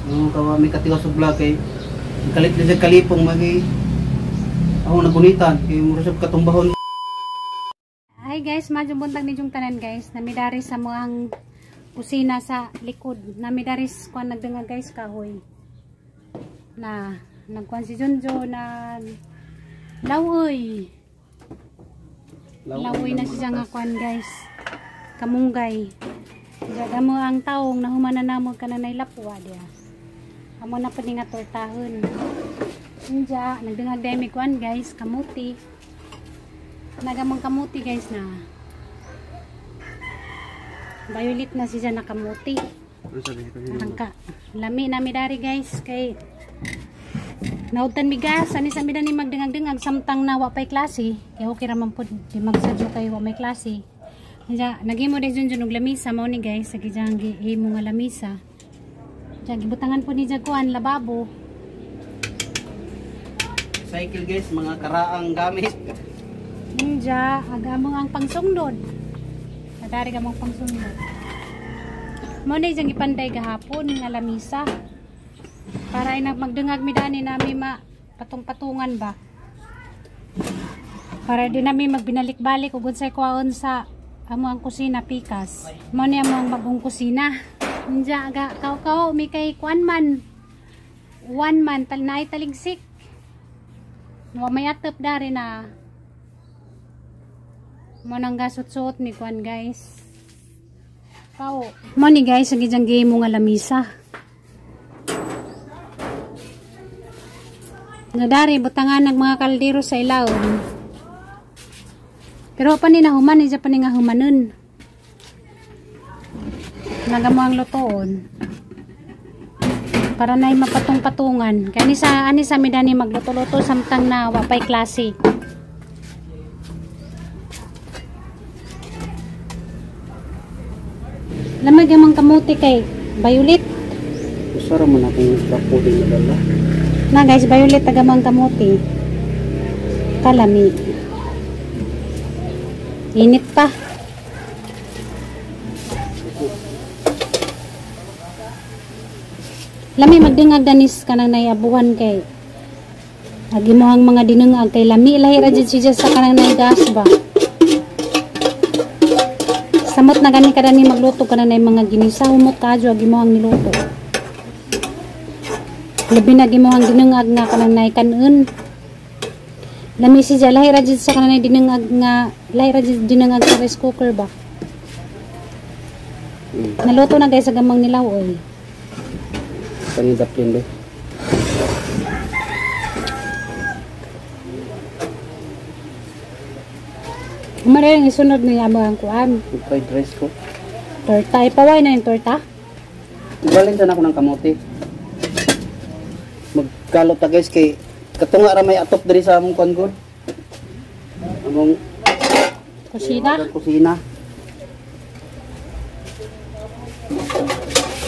Yung kawa may katiwas og vlog kay kalit na siya kalipong magi ako nagunitan kay mura siya katumbahon. Hi guys, madyong buntag ninyong tanan guys. Namidari sa muang kusina sa likod. Namidari kuan nagdanga guys kahoy. Na nagkuan si Junjo na lawoy. Lawoy na siya nga kuan guys. Kamunggay. Diya mo ang taong nahuman na namo kananay lapwa diya. Amo na pud nga tortahon. Diya nagdungag demi kuan guys, kamuti. Nagamang kamuti guys na. Violet na siya na kamuti. Arangka. Lami na mi dari guys kay nautan mi gas ani sa mi dani magdungag-dungag samtang na wa pay klase. Kay okay ra man pud di magsadyo kay wa may klase. Diya naghimo day jun og lamisa mao ni guys, sa gijang gihimo nga lamisa. Diya gibutangan po ni diya kuan lababo. Cycle guys, mga karaang gamit. Ninja, aga mo ang pangsungdod. Kadari ka mong pangsungdod. Mo na diyang ipanday gahapon nga lamisa. Para ay magdungag mi dani nami ma patong-patungan ba. Para di nami magbinalik-balik ug unsay kwaon sa amo ang kusina pikas. Mo ni amo ang bagong kusina. Ninja aga kaw-kaw mi kay kuan man. One man tal naay taligsik. Wa may atop dari na. Mo nang gasot-suot ni kuan guys. Pao. Mo ni guys ang gijang gihimo nga lamisa. Nadari butangan ng mga kaldero sa ilawom. Pero pa ni nahuman, ni pa ni nga humanon. Nagamo ang lutoon. Para nay mapatong-patungan. Kaya ni sa ani sa midani magluto-luto samtang na wa pay klase. Lamag yung mga kamuti kay violet. Usara man akong kapuling na dala. Na guys, violet taga mga kamuti. Kalami. Init pa. Lami magdungag danis kanang naiabuhan kay agi mo ang mga dinungag kay lami lahi ra jud siya sa kanang nay gas ba. Samot na gani kada ni magluto kana na mga ginisa humot kadyo agi mo ang niluto. Labi na gimo ang dinungag nga kanang nay kanon. Lami siya lahi ra jud sa kanang dinungag nga lahi ra jud dinungag sa rice cooker ba. Naluto na guys sa gamang nilaw oy. Kani daplin be. Umara yung isunod ni amo ang kuan. Fried rice ko. Torta. Ipaway na yung torta. Ibalin sana ako ng kamote. Magkalot ta guys kay katunga ra may atop diri sa among kuan gud. Among kusina. Kusina.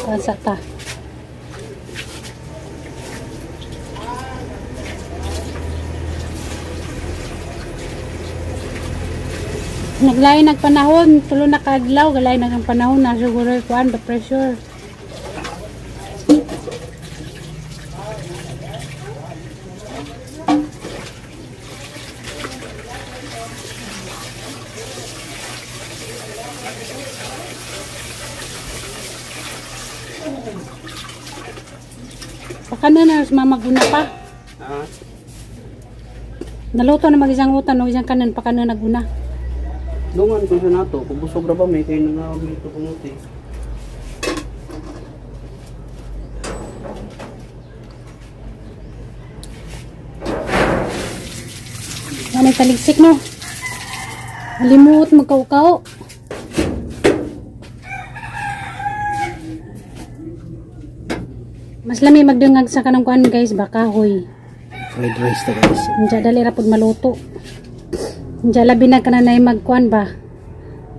Kuan sa ta. Naglain nagpanahon, tulo na kaadlaw, galay nag ang panahon na siguro kuan the pressure. Baka na na mamaguna pa. Naluto na mag-isang utan o isang kanan pa kanan naguna. Dungan ko sa nato, kung busog ra ba may kay nangawag nito kamote. Ano taligsik no? Limot magkaukaw. Mas lami magdungag sa kanang kuan guys, baka hoy. Fried rice ta guys. Unja dali ra pud maluto. Unja labi na kananay magkuan ba?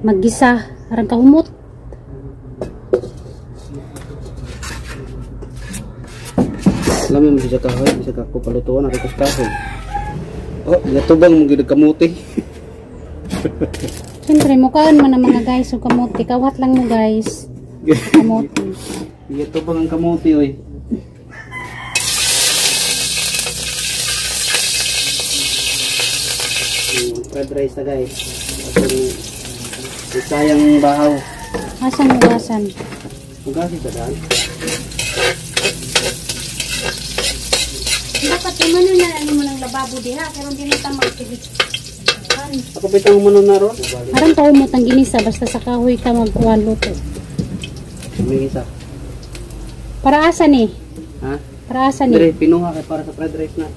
Maggisa aron kahumot. Lami mo siya kahoy, bisag ako palutuan ako sa kahoy. Oh, natubang mo gid kamote. Siyempre mukaan man ang mga guys og kamote, kawat lang mo guys. Kamote. Gatubang ang kamote oy. Mag fried rice na guys. Atong isayang bahaw. Asan hugasan? Hugasin sa daan. Dapat umano na ano mo ng lababo diha pero hindi na ta magtigit. Ako pitang umano na ron. Aron pa umot ang ginisa basta sa kahoy ka magkuhan luto. May isa. Para asa ni? Ha? Para asa ni? Dire pinuha kay para sa fried rice na.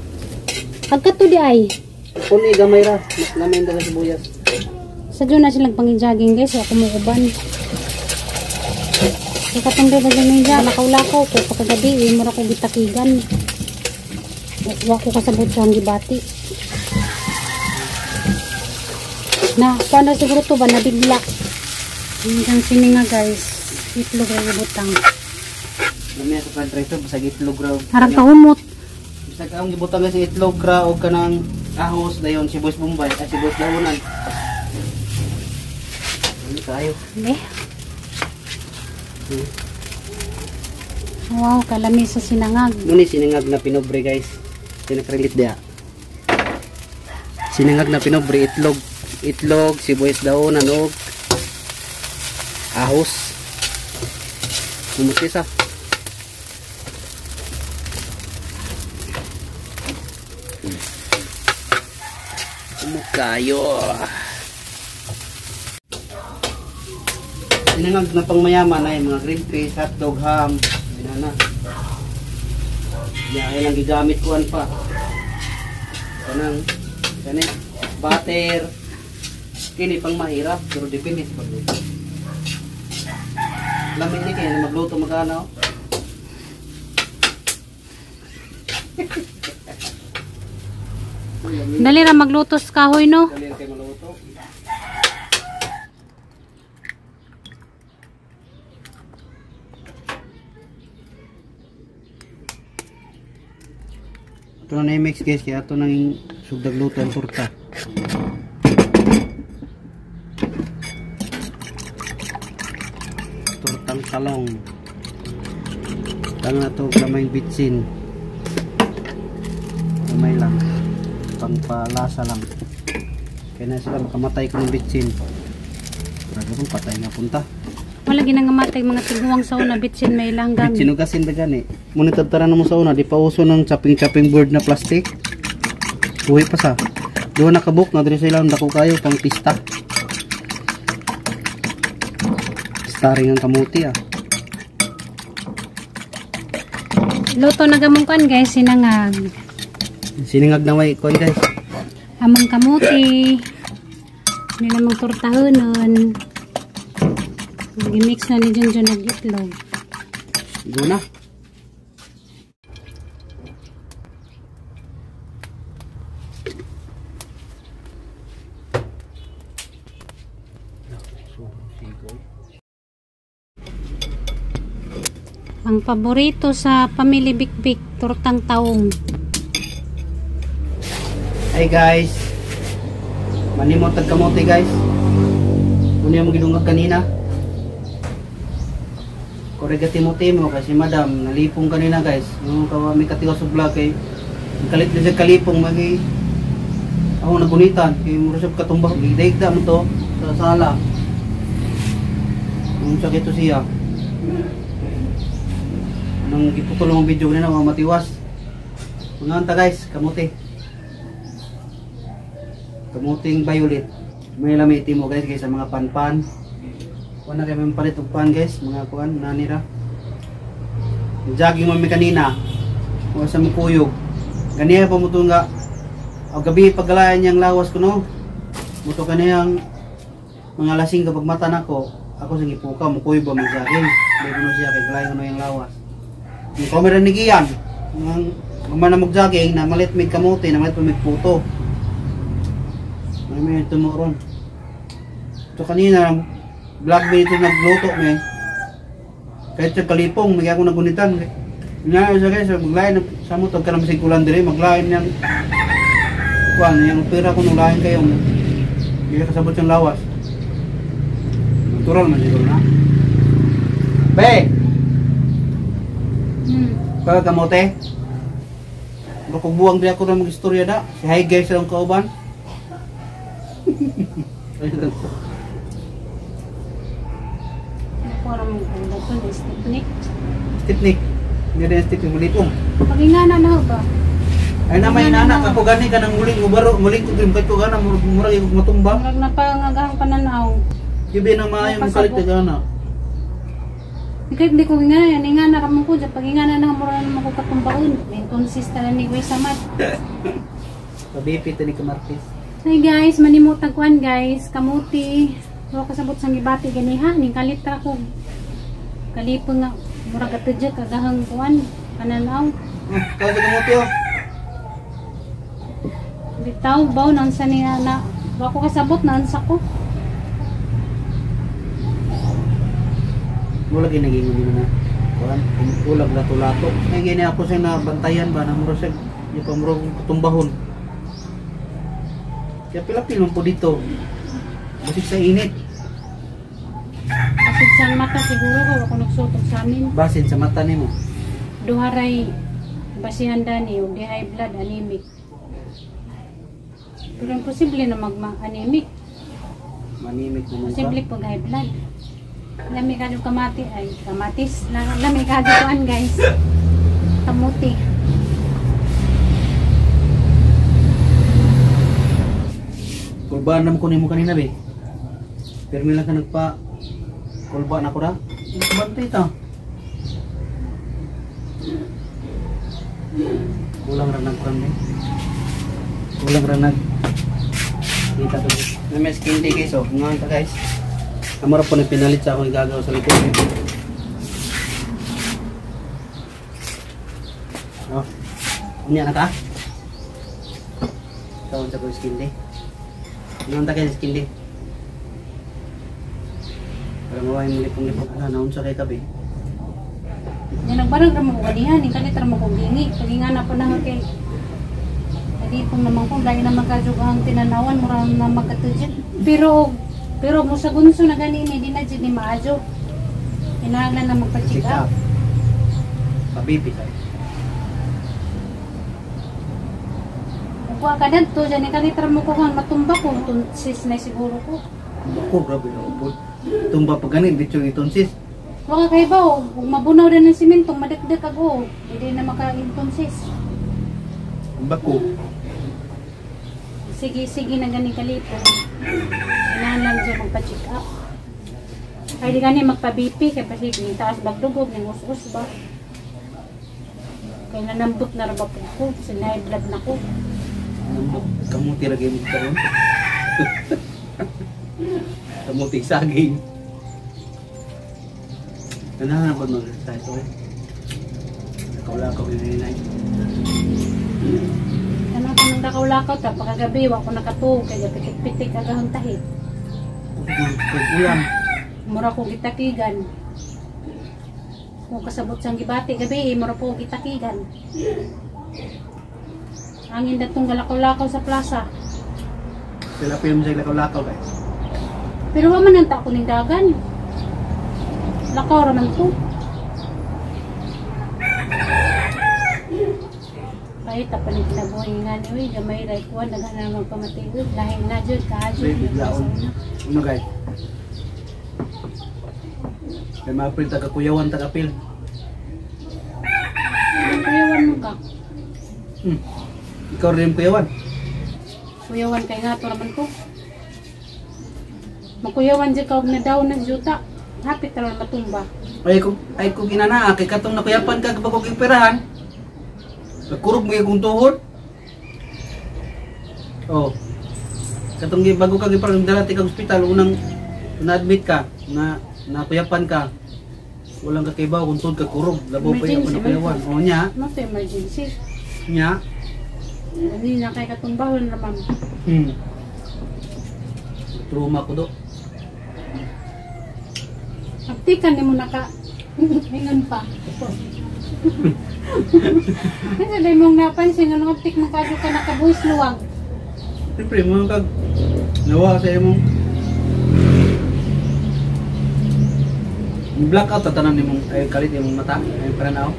Pagkato di ay. Kuni gamay ra, mas lamay ang dala sibuyas. Sa dyan na silang pangijaging guys, ako mo uban. So katong ba dyan lakaw-lakaw ko pagkagabi, eh, mura ko gitakigan. Wa ko kasabot sa gibati. Na, kuha na siguro to ba, nabigla. Hanggang sini nga guys, itlog ra ibutang. Lamay sa fried rice to, bisag itlog ra. Harang kahumot. Bisag ang gibutang sa itlog ra og kanang ahos dayon sibuyas bombay, ay sibuyas dahonan. Ano tayo? Eh. Wow, kalami sa sinangag. Muni sinangag na pinobre guys. Sinakrelate dia. Sinangag na pinobre, itlog, itlog, sibuyas dahonan og ahos. Kumuti sa. Kumukayo. Sinangag na pangmayaman ay mga green peas, hotdog, ham, banana. Ya, ay lang gigamit kuan pa. Kanang kani butter. Kini pang mahirap pero depende sa pagluto. Lami ni kay na magluto magana. Dali ra magluto sa kahoy no. Dali ra kay maluto. Ito na i-mix guys, kaya ito nang sugdag luto ang torta. Tortang talong. Tang na ito, gamay bitsin. Gamay lang. Pangpalasa lang. Kaya na sila makamatay ko ng bitsin. Grabe kung patay nga punta. Wala ginangamatay mga tiguang sa una bitsin may langgam. Bitsin ugasin ba gani? Ngunit tadtaran mo sa una, di pa uso ng chopping-chopping board na plastic. Buhay pa sa. Doon nakabuk na diri sa ilang dako kayo pang pista. Starring ang kamuti ah. Luto na gamong kuan guys, sinangag. Sinangag na way kuan guys. Among kamuti. Nila mong tortahonon. Gimix na ni Junjun og itlog. Go na. Ang paborito sa Family Bikbik, tortang taong. Hey guys. Manimot tag kamote guys. Muna yung gidungag kanina. Korega Timothy mo kasi madam nalipong kanina guys. Yung may katiwa sa vlog kay kalit na siya kalipong magi ako nagunitan kay mura siya katumba gidaigda mo to sa sala. Nung sakit to siya. Nung giputol ang video kanina mga matiwas. Mga anta guys, kamote. Kamuting violet. May lamiti mo guys guys sa mga panpan. Wala kayo may palit og pan guys, mga kuan nanira. Jogging mo mi kanina. O sa mukuyog. Ganiya pa mo to nga. Og gabi paggalayan niyang lawas ko no. Muto kaniyang mga lasing kapag mata nako, ako sa gipuka mukuyog ba mag jogging. Di ko no siya kay galayan ko no yung lawas. Yung kamera ni Gian, ang man na mag-jogging, namalit mig kamote, namalit pa mig puto. May tumuron. So kanina, vlog me ito nagluto me. Kahit sa kalipong, may ako nagunitan. Nga sa guys, maglain sa mo tag kanang sigulan dire, maglain yang kuan, yang pera ko nung lain kayo. Hindi kasabot yung lawas. Natural man siguro na. Be, Kaya kamote. Bako buwang di ako na mag-istorya da. Si hi guys lang kauban. Ayun. Ako ra mong kung stepnik. Stipnik. Hindi rin stipnik mulipong. Pagingana na ba? Ay na may nanak ako gani ka nang muling mubaro, muling ko gimkat ko gana murag murag matumba. Murag na pangagahang pananaw. Gibi na maayo mo kalit ka gana. Kahit hindi ko ingana, ingana ra man ko dyan. Pag ingana na mura na naman ko katumbaon. May consist na ni Way Samad. Pabipi ni Kamartis. Hi guys, manimutag kuan guys, kamuti. Wa kasabot sang gibati ganiha ning kalit ra ko. Kalipon nga murag atudjak agahang kuan pananaw. Kaya sa kamuti oh. Bitaw baw nang sa niya na wa ko kasabot na unsa ko. Mo lagi naging mo na. Kuan, ulag lato-lato. Ay gini ako sa nabantayan ba na murag siya di pa murag katumbahon. Kaya pila-pila man po dito. Basig sa init, Kasi sa mata siguro ko ako nagsutok sa amin. basin sa mata nimo. Duharay basihan dani og di high blood anemic. Pero imposible na magma-anemic. Manimik naman ka. Posible pag high blood. Lami ka yung kamati ay kamatis. Lami ka kuan guys. Kamuti. Kulbaan naman ko nimo kanina be. Pero lang ka nagpa kulba na ko ra. Bantay ta. Kulang ra nagkuan be. Kulang ra nag kita to. Na may skin day guys oh. Ngayon ta guys. Amara po na pinalit sa akong igagaw sa likod. Oh. Unya na ka? Kaon sa ko skin day. Ngayon ta guys skin day. Para maway mo lipong-lipong. Ala, naon sa kay kabi. Yan nagbarag ra mo ko ganihan, ning kalit ra mo ko gingi. Pagingana pa na nga kay Kalipong naman ko, lahi na magkadyo ang tinanawan, mura na magkatudyo. Pero, pero mo sa gunso na gani ni, di na dyan ni maadyo. Kinahanglan na magpa-check Check up. up. Pabibi sa. Kuha ka dito, dyan ni kalit ra mo ko kung matumba ko, tunsis na siguro ko. Ako, grabe na upod. Tumba pa ganin, bitso itonsis. Wala kay ba, kung mabunaw din ng simento, madikdik ako, hindi na maka-intonsis. Bako. Sige, sige na gani kalipo. Kinahanglan siya magpa-check up. Ay di gani magpa-BP kay pasig ni taas bagdugog ning us-us ba. Kay nanambot na ra ba po ko, sinay blood na ko. Nambok, kamuti lagi mo karon. Kamuti saging. Ganahan ba mag-exercise oy? Nakawala ko gininay. Kanang kanang lakaw-lakaw ta pagkagabi wa ko nakatuog kay pitik-pitik agahon tahi. Ulam. Mura ko gitakigan. Kung kasabot sang gibati gabi, mura po gitakigan. Angin datong galakaw-lakaw sa plaza. Sila film sa lakaw-lakaw guys. Pero wa man ang ta ko ning dagan. Lakaw ra man ko. Ay, tapan ni kinabuhi nga ni uy, gamay ra kuan daghan na magpamatay uy, lahi na jud kaadyo. Uy, biglaon. Ano guys? Kay maapil taga kuyawan taga apil. Kuyawan mo ka. Ikaw rin kuyawan. Kuyawan kay nga to raman ko. Makuyawan jud ka og na daw ng juta. Hapit ra matumba. Ay kung ginanaa kay katong nakuyapan ka bago kay perahan. Nagkurog mo yung tuhod. Oh. Katong bago ka giparang dala ti kag ospital unang na-admit ka na nakuyapan ka. Walang kakibaw kung tuhod ka kurog, labaw pa yung nakuyawan. Oh nya, Mo to emergency. nya. Ani na kay katumbahon ra ma'am. Trauma ko do. Aptikan nimo naka ingon pa. Kasi dahil mong napansin, anong aptik mo kadyo ka nakabuhis luwag. Siyempre, mo kag nawa sa imong blackout ta tanan nimong ay kalit imong mata ay pananaw.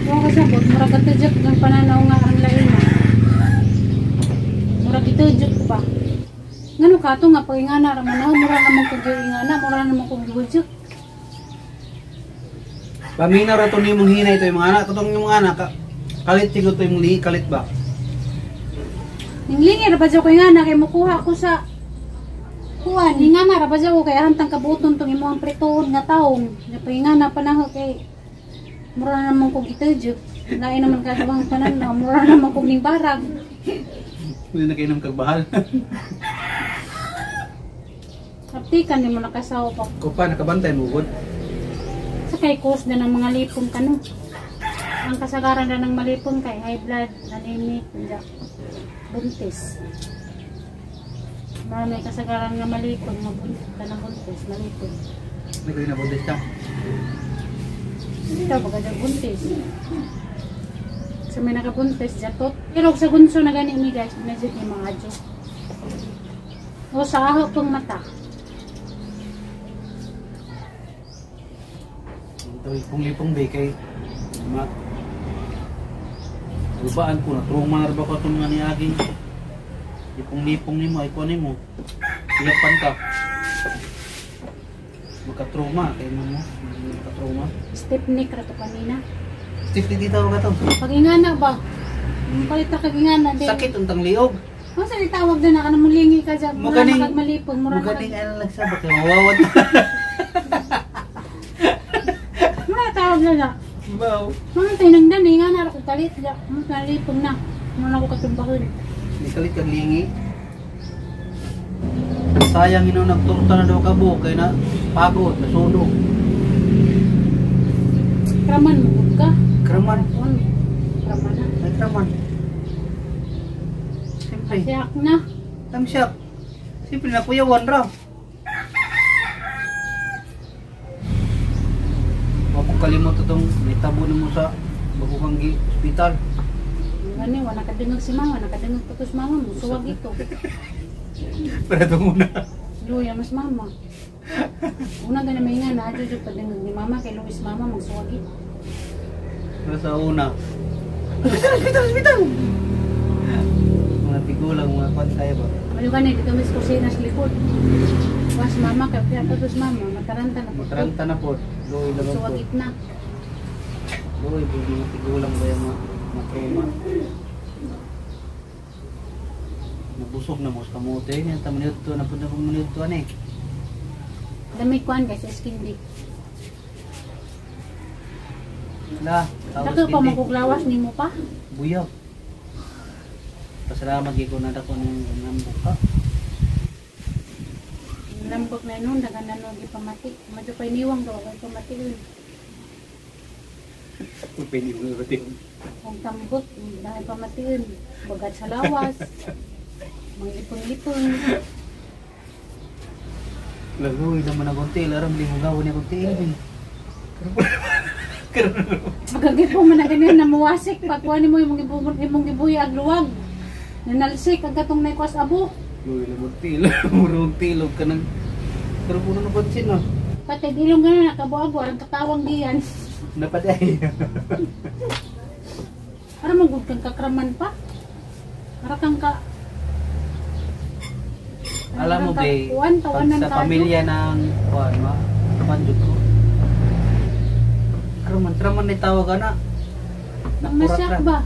Wa ka sabot, murag katudjok ng pananaw nga ang lain na. Murag itudjok pa. Ngano ka to nga pag ingana ra man ako, mura naman kog ingana, mura naman kog giwudyo. Paminaw ra to nimong hinay to yung mga anak, katong yung mga anak, kalit siguro to yung lihi, kalit ba? Ninglingi ra ba ko ingana kay mukuha ko sa kuan, ingana ra ba ko kay hantang kabuton tong imong pritoon nga taong. Nya pag ingana pa nako kay mura naman kog itudyo. Lain naman kagawang tanan na mura naman kog ning barag. Hindi na kainom kag bahal. Aptikan nimo nakasawa pa. Ko pa nakabantay mo gud. Sa kay cause na ng mga lipong kano. Ang kasagaran na ng malipong kay high blood, anemic, kanya buntis. Marami kasagaran nga malipong, mabuntis ka ng buntis, malipong. Nagay na buntis ka. Hindi daw baga buntis. Sa may nakabuntis, jatot. Pero sa gunso na gani ni guys, medyo ni mga adyo. O sa aho pong mata. Ito lipong-lipong ba kay ma Lubaan ko na trauma na ba ko itong mga niaging lipong-lipong nimo ay kuha nimo. Iyapan ka. Makatroma kay mo mo. Makatroma. Step neck ra to kanina. Stiff dito ka to. Pag ingana ba? Palit na kag ingana din. Sakit untang liog. Ano sa tawag din na kanang mulingi ka dyan? Mura Muganing- na kag malipong, mura na Muganing kag ay nagsabak kay mawawat. Mura tawag na na. Wow. Mga tayo nang dan, ingana ra ko kalit. Mga malipong na. Mura na ko katumbahon. May kalit kag lingi. Sayang ino nagturta na daw ka buhok kay na pagod, nasunog. Kraman mo gud ka. Kraman. On. Kraman na. May kraman. Siyempre. Siyak na. Tamsyak. Siyempre na kuyawan ra. Huwag kong kalimot itong may tabo na mo sa bago kang ospital. Gani, wala kadungog si mama, nakadungog pa to si mama mo, suwag ito. Pero ito muna. Luya mas mama. Una gani may nga na, adyo padungog ni mama, kay Luis mama, magsuwag ito. Pero sa una. Ospital, ospital, ospital! Mga tigulang, mga kwan tayo ba? Ano gani, dito mas kusina sa likod. Was mama, kay kaya pa to si mama, mataranta na po. Mataranta na po. Luoy lang po. Suwagit na. Luoy po, mga tigulang ba yung mga trauma? Nabusog na mo sa kamote. Yan, tama nito, napunta kong minuto, ano eh. Dami kuan guys, skin dick. La, tapos Dako pa hindi. maguglawas nimo pa. Buyag. Pasalamat gyud ko na dako ng nambok ka. Lambot na nun, dagan na nun ipamati. Madyo pa iniwang daw, kay pamati yun. Pwede mo ba yun? Kung tambot, dahil pamati yun. Bagat sa lawas. Mga lipon-lipon. Lagoy naman akong til, aram di mo gawin akong til. Magagit po man na ganyan, namuwasik. Pagkuha ni mo yung imong gibuya ag luwag. Nanalsik, ang katong naikwas abo. Luoy na til, murong tilog ka nang. Pero puno na pansin no. Patay, ilong gano'n, nakabo-abo, ang katawang diyan. Napatay. Para magud kang kakraman pa. Para kang ka... Alam mo Parang ba, kuwan, pag tawanan sa ka, pamilya ng kuan ma, kraman jud ko. Kraman, kraman ni tawag ana. Ang Nakurat nasyak ra. ba?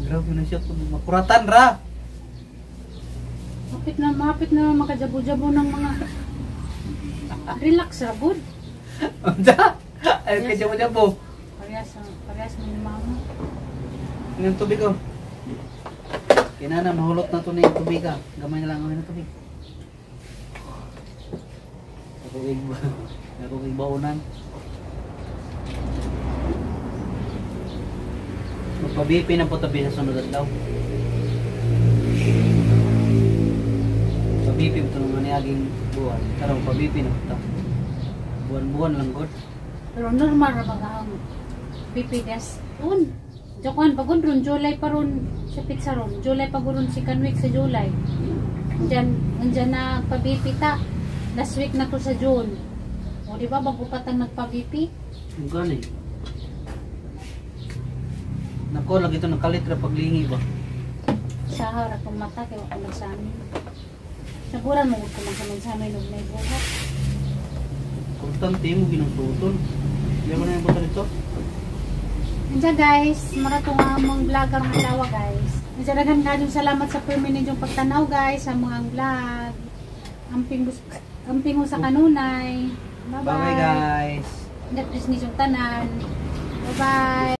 Grabe na siya, makuratan ra. Mapit na makajabo-jabo ng mga... Relax ra, good. Unsa? Ay kay jabo-jabo. Parehas, parehas mo ni mama. Yung tubig oh. Kinana mahulot na to na yung tubig ah. Gamay na lang ang tubig. Ako kay ako kay baunan. Magpa-BP na po tabi sa sunod adlaw. Pa-BP ito naman niaging buwan. Karon pa-BP na po ta. Buwan-buwan lang god. Pero normal ra ba ang PPDS? Un. Jokoan pagod ron July pa ron sa pizza ron. July pa ron second week sa July. Andyan na pa-BP ta. Last week na to sa June. O di ba bago pa tang nagpa-BP? Ang gani. Nako lagi to nakalit ra paglingi ba. Sahaw ra akong mata kay wa ko magsamin. Saguran mo ko magsamin-samin og may buhok. Importante mo ginang tutol. Hindi mo na yung buta dito. Andiyan guys, mura to nga among vlog karong adlaw, guys. Andiyan, daghan kayong salamat sa permi ninyong pagtanaw, guys, sa mga vlog. Amping bus amping sa kanunay. Bye bye. Bye bye, guys. God bless ninyong tanan. Bye bye.